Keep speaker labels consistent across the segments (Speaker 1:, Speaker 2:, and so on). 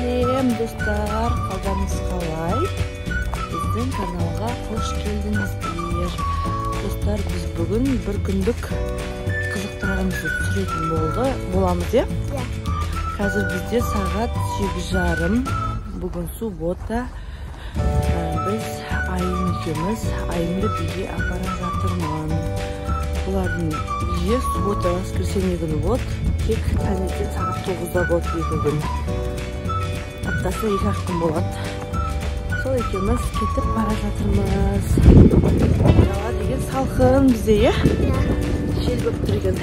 Speaker 1: Сәлем достар, қалдарыңыз қалай? Біздің каналға қош келдіңіздер. Достар, біз бүгін бір күндік қызықтарымызды түсіретін боламыз, иә? Қазір бізде сағат 8:30. Бүгін суббота. Біз Айым екеуміз Айымды биге апара жатырмын. Бұлардың биі суббота, воскресенье күні болады. Тек таңертең сағат 9-да болады екі күн. Аптасына 2-ақ күн болады. Сол екеуміз кетіп бара жатырмыз. Дала деген салқын бізде, иә? Жел болып тұр екен.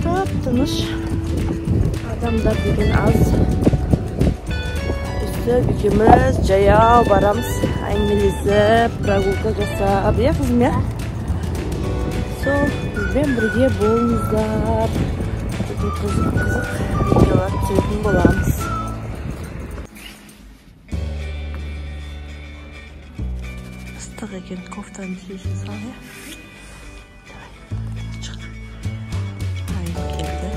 Speaker 1: Тып-тыныш. Адамдар деген аз. Үстіп екеуміз жаяу барамыз, әңгімелесіп, прогулка жасап, иә қызым, иә? Сол бізбен бірге болыңыздар. Бүгін қызық-қызық видеолар түсіретін боламыз. Ыстық екен, кофтаны шеше сал, иә? Давай, шық. Айым келді.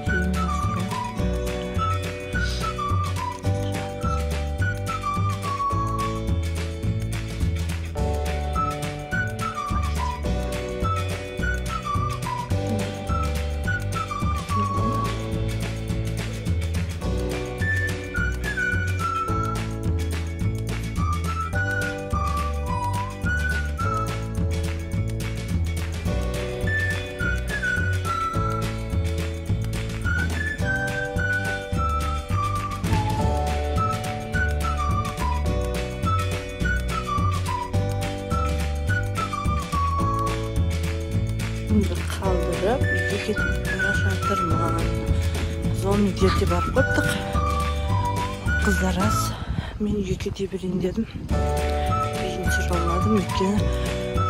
Speaker 1: Киім ауыстыру. Қалдырып үйге кетіп бара жатырмын. Біз оны ерте барып қойыптық. Қыздар аз, мен үйге кете берейін дедім. Биін түсіре алмадым, өйткені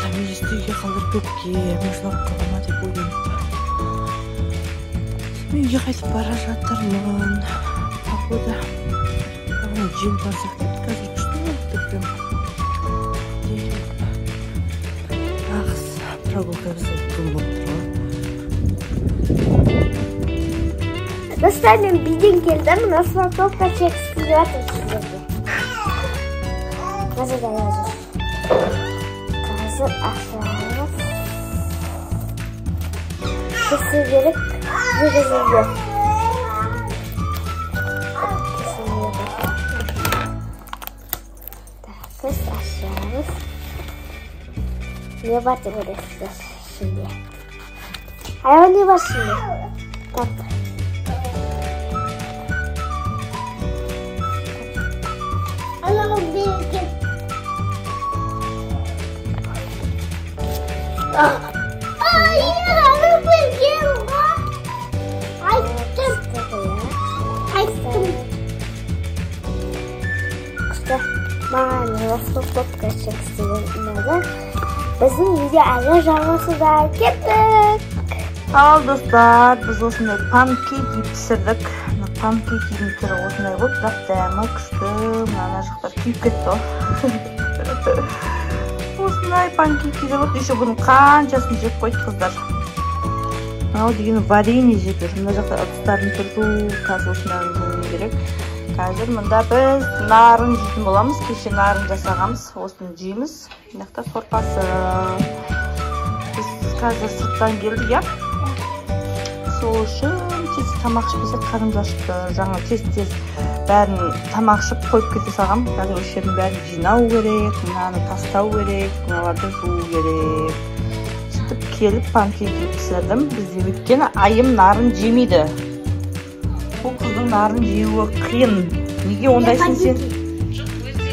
Speaker 1: Томиристі үйге қалдырып кеткем, жылап қала ма деп ойланып. Мен үйге қайтып бара жатырмын. Погода бағана жел бар сияқты еді, қазір күшті болып тұр прям. Нағыз прогулка бізде бүгін болып тұр ғой.
Speaker 2: Достар, мен биден келдім. Распаковка чек істеп жатырмын сіздерге. Қазір Қазір ашамыз. Кесу керек. Негізінде. Кесу керек. Так, ашамыз. Не бар деп ойлайсыздар ішінде? Аяғы не бар ішінде? Так. Күшті. Маған распаковка чек істеген ұнады. Біздің видео әлі жалғасуда. Кеттік.
Speaker 1: Ал достар, біз осындай панкейки пісірдік. Панкейкінің түрі осындай болып, бірақ дәмі күшті. Мына жақтар күйіп кетті ғой. Осындай панкейки де болды. Еще бұның қаншасын жеп қойды қыздар. Мынау деген варенье жеп жүр. Мына жақта ыдыстарын түрту, қазір осындарын жуу керек. Қазір мында біз нарын жейтін боламыз. Кеше нарын жасағанбыз, осыны жейміз. Мына жақта сорпасы. Біз қазір сырттан келдік, иә? Сол үшін тез тамақ ішпесек қарнымыз ашып тұр. Жаңа тез-тез бәрін тамақ ішіп қойып кете салғам. Қазір осы жердің бәрін жинау керек, мынаны тастау керек, мыналарды жуу керек. Сөйтіп келіп панкейки пісірдім. Бізде өйткені Айым нарын жемейді. Бұл қыздың нарын жеуі қиын. Неге ондайсың сен?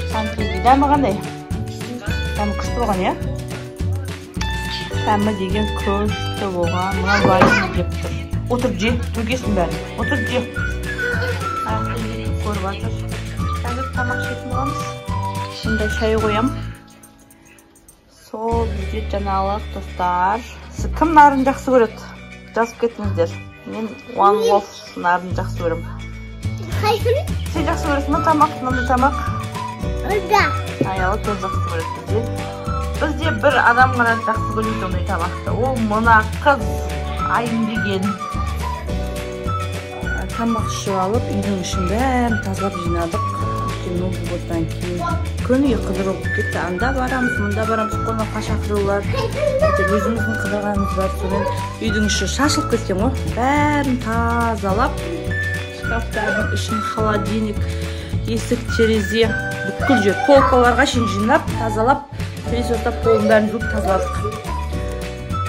Speaker 1: Панкейки дәмі қандай? Дәмі күшті болған, иә? Дәмі деген күшті болған. Мына варенье жеп тұр. Отырып же, төгесің бәрін. Отырып же. Көріп жатыр. Қазір тамақ ішетін боламыз. Мұнда шай қоям. Сол бізде жаңалық, достар. Сіз кім нарын жақсы көреді? Жазып кетіңіздер. Мен One Love нарын жақсы көремін.
Speaker 2: Қайсыны?
Speaker 1: Сен жақсы көресің бе тамақ? Мынандай тамақ?
Speaker 2: Да.
Speaker 1: Аялы тоже жақсы көреді бізде. Бізде бір адам ғана жақсы көрмейді ондай тамақты. Ол мына қыз Айым деген. Тамақ ішіп алып, үйдің ішін бәрін тазалап жинадық. Өйткені Новый годтан кейін күніге қыдыру болып кетті. Анда барамыз, мында барамыз, қонаққа шақырулар. Өзіміздің қыдырғанымыз бар. Сонымен үйдің іші шашылып кеткен ғой. Бәрін тазалап, шкафтардың ішін, холодильник, есік, терезе, бүткіл жер, полкаларға шейін жинап, тазалап, пылесостап, полын бәрін жуып тазаладық.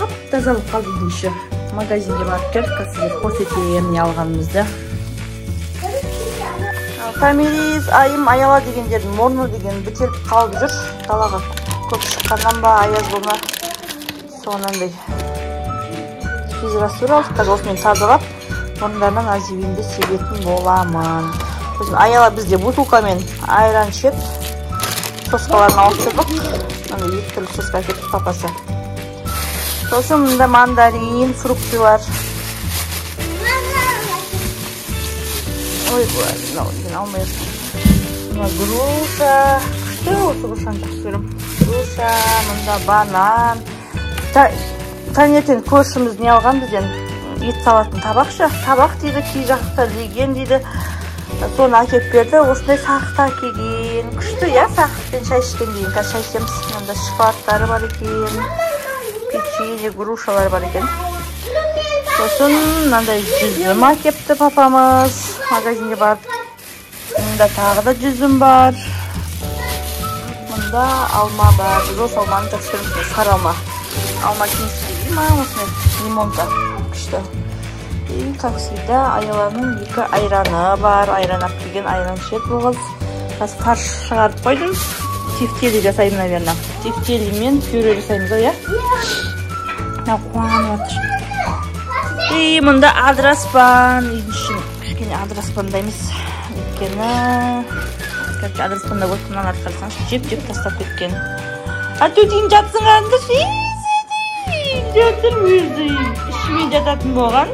Speaker 1: Тап таза болып қалды үйдің іші. Магазинге барып келдік, қазір сіздерге көрсетемін не алғанымызды. Томирис, Айым, Аяла дегендердің мұрны деген бітеліп қалып жүр. Далаға көп шыққаннан ба, аяз болма, сонандай физраствор алдық. Қазір осымен тазалап, мұрындарынан азивинді себетін боламын. Сосын Аяла бізде бутылкамен айран ішеді. Соскаларын ауыстырдық. Мынандай екі түрлі соска әкелді папасы. Сосын мында мандарин, фруктылар. Ой, мынау деген алмай. Мына груша. Күшті, осы грушаны жақсы көремін. Груша, мында банан. Таңертең көршіміз не алған бізден? Ет салатын табақша. Табақ дейді, кей жақта леген дейді. Соны әкеліп берді. Осындай сақта келген. Күшті, иә, сақпен шай ішкен деген. Қазір шай ішеміз. Мында шоколадтары бар екен. Печенье, грушалар бар екен. Сосын мынандай жүзім әкепті папамыз. Магазинге барып. Мында тағы да жүзім бар. Мында алма бар. Біз осы алманы жақсы көреміз. Сары алма. Алма кеңеске дей ма, осындай лимонка. Күшті. И, как всегда, Аяланың екі айраны бар. Айран алып келген, айран ішеді бұл қыз. Қазір фарш шығарып қойдым. Тефтели жасаймын, наверное. Тефтели мен пюре жасаймыз ғой, иә? Мынау қуанып жатыр. И мында адыраспан. Үйдің ішін кішкене адыраспандаймыз. Өйткені, короче, адыраспанда көп, мынаны артқа қарасаңшы, жеп-жеп тастап кеткен. А төтең жатсың андыш, жатыр өзі. Ішімен жататын болған.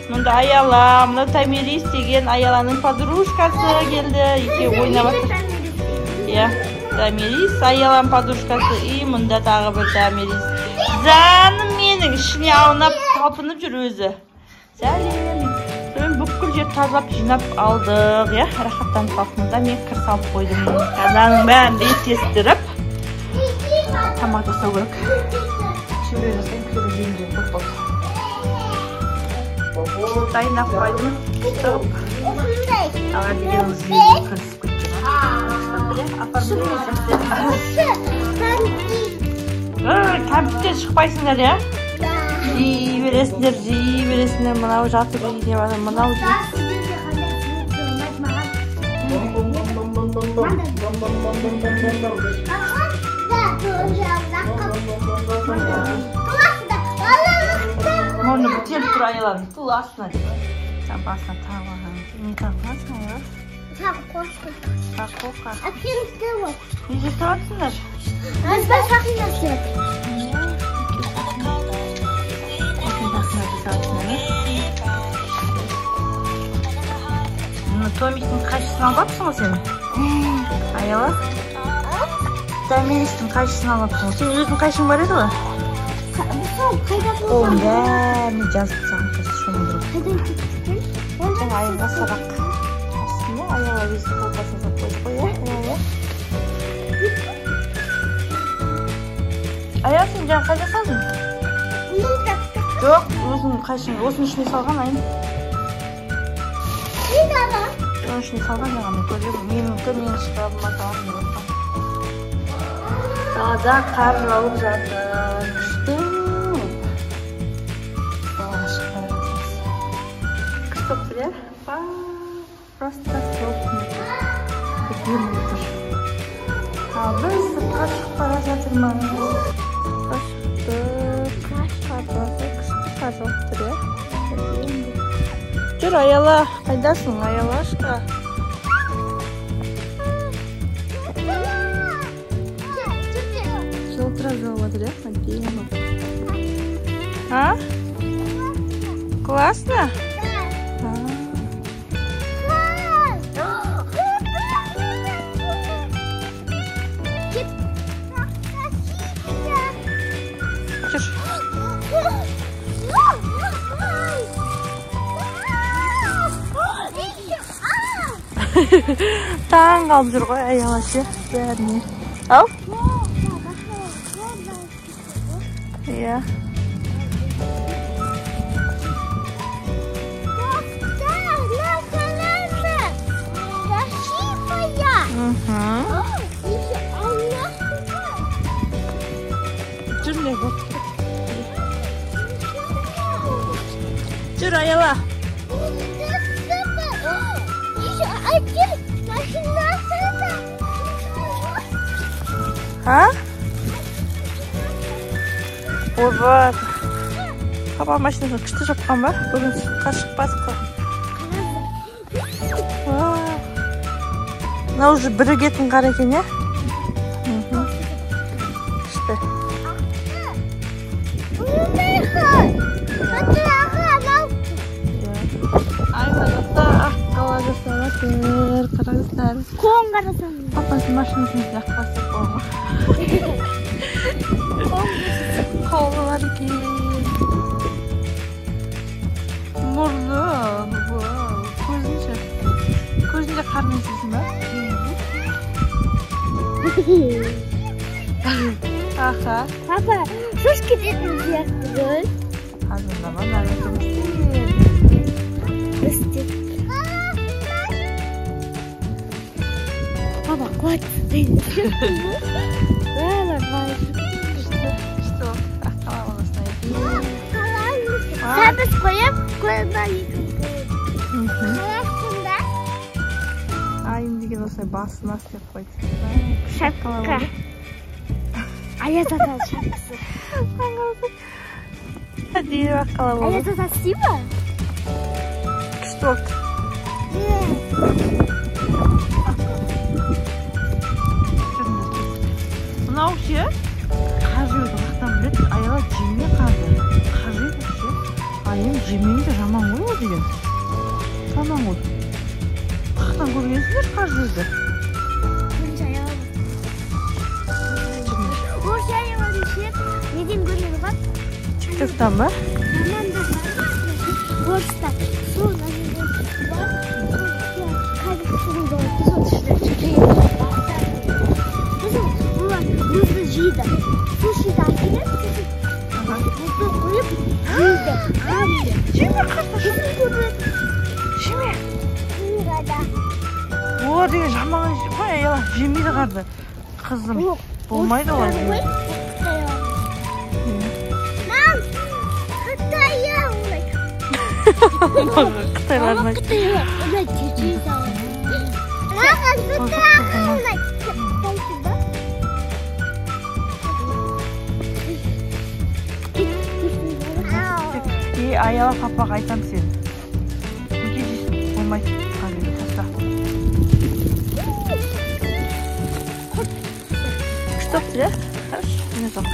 Speaker 1: Мында Аяла, мына Томирис деген Аяланың подружкасы келді. Екеуі ойнап жатыр. Иә, Томирис, Аяланың подружкасы. И мында тағы бір Томирис. Жаным менің, ішіне аунап талпынып жүр өзі. Сәлем. Сонымен бүкіл жер тазалап жинап алдық, иә, рахаттанып қалдық. Мында мен кір салып қойдым. Ананың бәрін реттестіріп тамақ жасау керек. Пюре жасаймын, пюре жеймін деп көп болды. Дайындап қойдым. Тығып. Ағар деген өзі кірісіп кеткен. Кәмпиттен шықпайсыңдар, иә? Жей бересіңдер, жей бересіңдер. Мынау жатып жейді, мынау жейді. Мұрны бітеліп тұр Аяланың. Тұл астына деп. Басына тағып алған. Не тағып алғансың, Аяла? Тағы. Не жасап жатсыңдар? Томиктің қайшысын алып алыпсың ғой сен? Аяла? Томиристің қайшысын алып алыпсың ғой. Сен өзің қайшың бар еді ғой? Қолын бәріне жазып тастаған қазір шомылдырып. Жаңа Айымға сабақ. Астына Аяла өзі қолқасын салып қойды ғой, иә? Аяла, сен жаңа қайда салдың? Жоқ, өзің қайшың осының ішіне салған, Айым. Оның ішіне салған жаңа мен көрдім. Менікі, менің шкафыма салған деп отқан. Далада қар жауып жатыр. Күшті. Далаға шығып бара жатырмыз. Күшті болып тұр, иә? Просто әдемі тұр. Ал біз сыртқа шығып бара жатырмыз. Сыртқа шықтық. Қар күшті қар жауып тұр, иә? Әдемі. Жүр, Аяла, қайдасың, Аялашка? Жылтырап жауып жатыр, иә? Әдемі. А? Классно? Да. Жүр. Таң қалып жүр ғой Аяла ше бәріне. Ау? Иә. Жүрме бұл. Жүр Аяла. А? Ойбай. Папа машинасын күшті жапқан ба? Бүгін сыртқа шықпадық қой. Мынау уже бірігетін қар екен, иә? Күшті. Аймақта ақ қала жасап жатыр, қараңыздар.
Speaker 2: Қолын қарасам.
Speaker 1: Папасының машинасын жақпаса қолы. Қолы бар екен. Мұрны, көзін ше. Көзін де қармен істейсің ба? Аха.
Speaker 2: Папа, шош кететін сияқты ғой.
Speaker 1: Азындама, бәрі жұмыс
Speaker 2: істеп. Папа, қуат.
Speaker 1: Күшті, күшті. Ақ қала боласына екен.
Speaker 2: Сәбіз қойып, қойма екі қойып. Қаласында.
Speaker 1: Айым деген осылай басына істеп қойды.
Speaker 2: Шапка. Аяз ата шапкасы.
Speaker 1: Әдейі ақ қала болды.
Speaker 2: Аяз ата істей ма?
Speaker 1: Күшті болды. Мынау ше, қар жеуді қаяқтан біледі? Аяла жеме қарды. Қар жейді ше. Айым жемейді, жаман ғой ол деген. Жаман ғой. Қаяқтан көргенсіңдер қар жеуді?
Speaker 2: Бірінші Аяла. Орыс Аяланы ше, неден көрген ғой?
Speaker 1: Тиктоктан ба?
Speaker 2: Жаман да бар. Орыста. Сол бар. Сосын олар мұзды жейді. Сушиді әкеліп, сосын мұзды қойып жейді.
Speaker 1: Жеме қарды. Жеме. Олар деген жаман қой Аяла, жемейді қарды. Қызым, болмайды олар.
Speaker 2: Мам, Қытайы олай.
Speaker 1: Қытайлардың.
Speaker 2: Қытайлар, олай жейді. Маған Қытайы олай.
Speaker 1: Аяла папаға айтам сен. Неге жейсің? Болмайды. Қар жеуге таста. Күшті болыпты, иә? Қарашы, міне жоқ.